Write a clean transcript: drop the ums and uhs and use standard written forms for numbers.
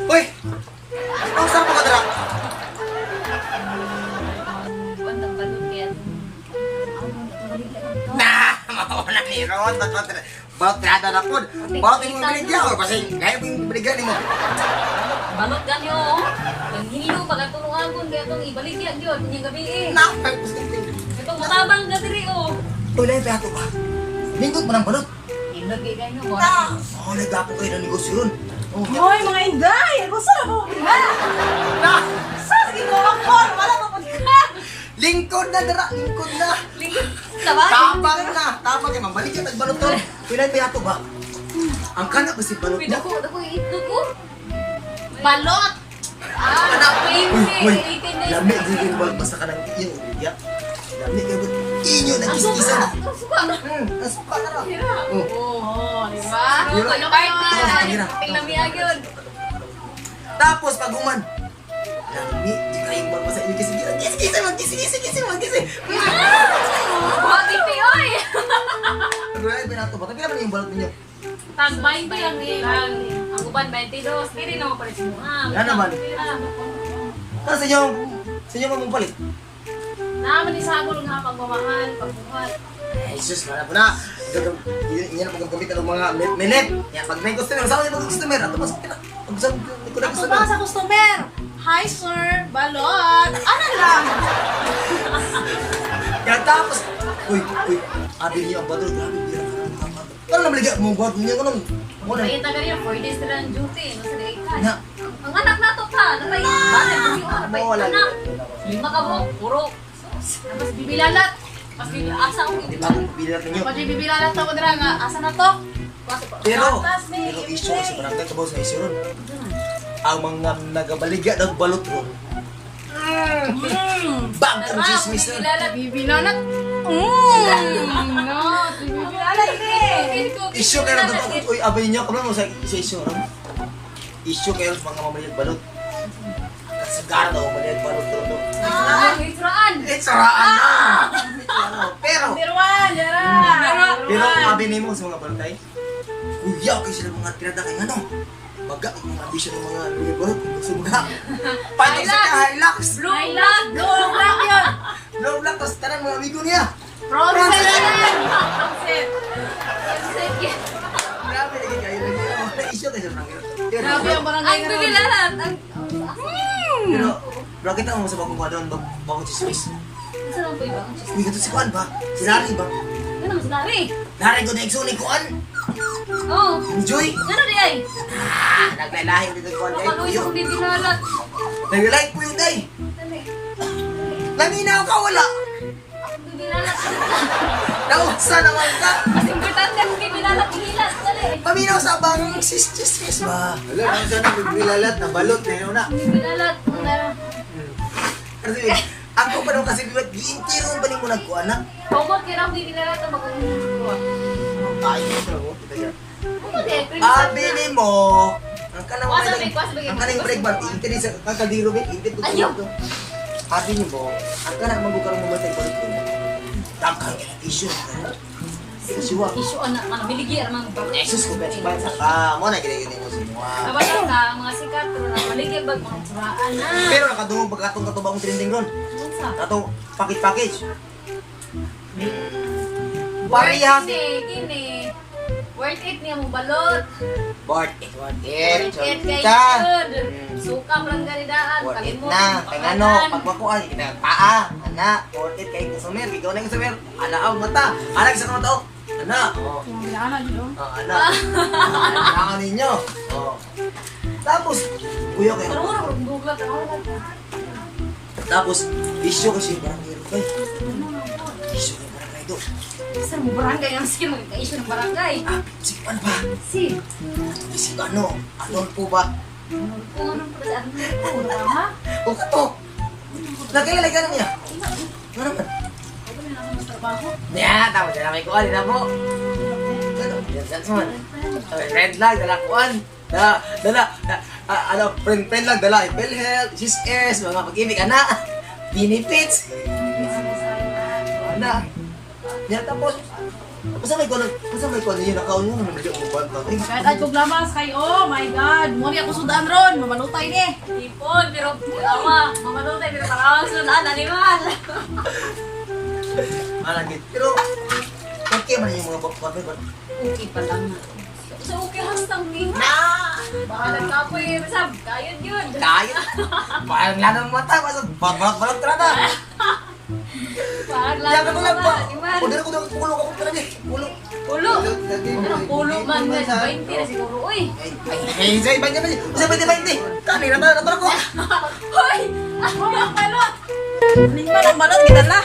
Uy! Ang sarap ka dara. Bandang balot yan. Na, mauna ni Ron. Balot tirada na po. Balot yung binigyan ko. Kasi kaya mo yung binigyan ni mo. Balot ganyo. Ang hilo pagkatulungan ko kaya itong ibalik yan yun. Inyong gabi eh. Na, Itong matabang na diri oh. Uy, lain pa ba? Lingkod mo ng balot. Hilo kay kayo. Na! Oh, nagdapo kayo ng negosyo ron. Oh, Hoy, mga inday! Gusto na mo ka? na! Sa sige ko ako, wala pa pud ka. Lingkod na dara, lingkod na. Lingkod. Tabang. Tapang na, tapang kay mambalik ka tagbalot ron. Uy, lain pa ba? Ang kana ba si balot Uy, mo? dako, dako, itlog ko. Balot. Ah, Uy, uy, 20, 18 days. lami gud yung balot basta ka ng iyo, ya. Lami kay gud. Inyo Ang nagkiskisa suka, na. ang suka. Ang suka na ra. Hira. Oh. Oh, di ba? Hira. Partner, Hira. tingnan yun. Tapos pag human, lami, di kayo balot sa inyo kasi kiskisa man, kiskisa, kiskisa man, kiskisa. Buhati ti, oy! Wala pinato ba? Tapi naman yung balot ninyo. Tag 20 ang ilang. Ang uban 22, dili na mo palit mo. Ah, Yan naman. Tapos sa inyo pa mong palit. Naman ni sabol nga pagmamahal, pagbuhat. Ay, sus, wala po na. Inyo na paggamit ng mga minute. Ya, pag may customer, sa may customer, ato mas pina. Pag sa ko na Ako customer. ba sa customer? Hi sir, balot. Ano lang? Kaya tapos, uy, uy, abi niyo ang badol, grabe, bira ka ng mga Parang namaliga mo buhat niyo ko nung. Mo na. Ay, taga rin, 4 days na lang duty, no, sa day ka. Na. Ang anak na to pa, napay, bakit, napay, Wala. anak. Lima ka mo, puro. Mas bibilalat. Mas asa ko. Di ba kung pipilat ninyo? Pag bibilalat na ko dira nga, asa na to? Pero, Gatas ni pero issue kasi barangay kabaw sa issue ron. Ang mga nagabaligya nagbalot ron. Bag ang chismis ron. Bibilalat. Bibilalat. No, bibilalat eh. Issue kayo ron. Uy, abay niyo, kabalo mo sa issue ron. Issue kayo sa mga mamaligya balot. Kasagara daw mamaligya balot ron. No? Ah, hitraan. It's raan na! Pero, Dirwan, dira. pero abi nimo sa mga balotay, kuya, okay sila mga tirada kay ano. Baga ang mga ambisyon ng mga mga balot. Sumga. Patok sa ka, Hilux! Blue black. Blue black yun. Blue black, tapos tanan mga amigo niya. Frozen. Frozen. Grabe, lagi kayo lagi. Oh, na-issue kayo sa barangay. Pero, Grabe ang barangay Ang ngayon. bibilalat. Ang pero, bro, kita mo sa bagong kuha doon, bagong chismis. Saan ang iba? Ang Uy, kato si Kuan ba? Si Larry ba? Ano mas lari? Larry ko na igsoon ni Kuan. Oh. Ni Joy. Ano di ay? Ah, naglalahing dito Kuan. Ay, Makaluoy puyo. sa kong bibilalat. Naglalahing puyo, day. Dali. Naminaw ka, wala. Ang bibilalat. Nausa naman ka. Mas importante ang bibilalat hilat. Dali. Paminaw sa bang sis chismis ba? Wala, ang sana nagbilalat na balot na yun na. Bibilalat. Wala. Kasi, ako pa naman kasi, giintiron ba ni mo nagkuan na? Kumot kaya ang bibilalat ang bagong kuha. Ay, ito mo, kita siya. Kumot eh. Abi ni mo, ang kanang Wasa, may kwasa, may ang kanang break bar, intin sa ang kaldero ba, intin ko Ayaw. to. Abi ni mo, ang kanang mabukarong mamatay balot ko. Daghan kay issue. Issue ah. Issue ana ano biligya ang mga bagay. Jesus ko bet ba sa ka mo na gid mo sa mga. Kabalo ka mga sikat pero na maligya bag mga tsuraan na. Pero nakadungog pag atong katubang trending ron. Unsa? Atong package package. Parehas. Worth it kini. Worth it niya mong balot. Worth it, worth it. Worth it kay Ka. good. Suka lang ganidaan. Worth it Kalimot. na. Kay ngano, pag makuha, kita paa, ana, worth it kay customer, ikaw na yung customer. Ana ang mata, ana sa mga tao. Ana, oh. Bibilalat yun. Oh, ana. Ana ka ninyo. Oh. Tapos, kuya kayo. Pero mura bro, Google ka. Tapos, issue kasi yung barangay ro kay. Issue yung barangay do. Sir mo barangay ang skin mo issue ng barangay. Ah, si ano ba? Si. Si ano? Adolfo ba? Kung anong pa sa ano. Ha? O kato. Nakilala ka na niya. Ano naman? Ako na nasa mas trabaho. Ya, tapos na may kuan, na po. Ano? Yan man. Friend lang, dala kuan. Dala, dala, ah, ano, friend, friend lang, dala, PhilHealth, SSS, mga pag-ibig, ana, benefits. Na. Ya tapos basta may kuno yun nakaon yun naman medyo bantang. Eh, Kahit ay kog lamas kay oh my God. Mo ni ako sudan ron, mamalutay ni. Tipon, pero ama, mamalutay, pero parang sudan, animal. Malagit. Pero okay man yung mga bakbak ba? Okay pa lang. So, okay hastang ni. Bahala ka po eh. Sab, kayod yun. Dahil parang lanang mata basta balak-balak trada. Parang Ya ka lang pa. Animal. Order ko daw pulo ako talaga. Pulo. Pulo. Balot lagi. Ano, pulo man. Hindi sa- 20 na siguro. Uy. Ay, ay, ay, sa iba niya ba? Sa iba niya ba? Kani na ba ko? Hoy! Oh, ang balot. Animal ang balot gidala.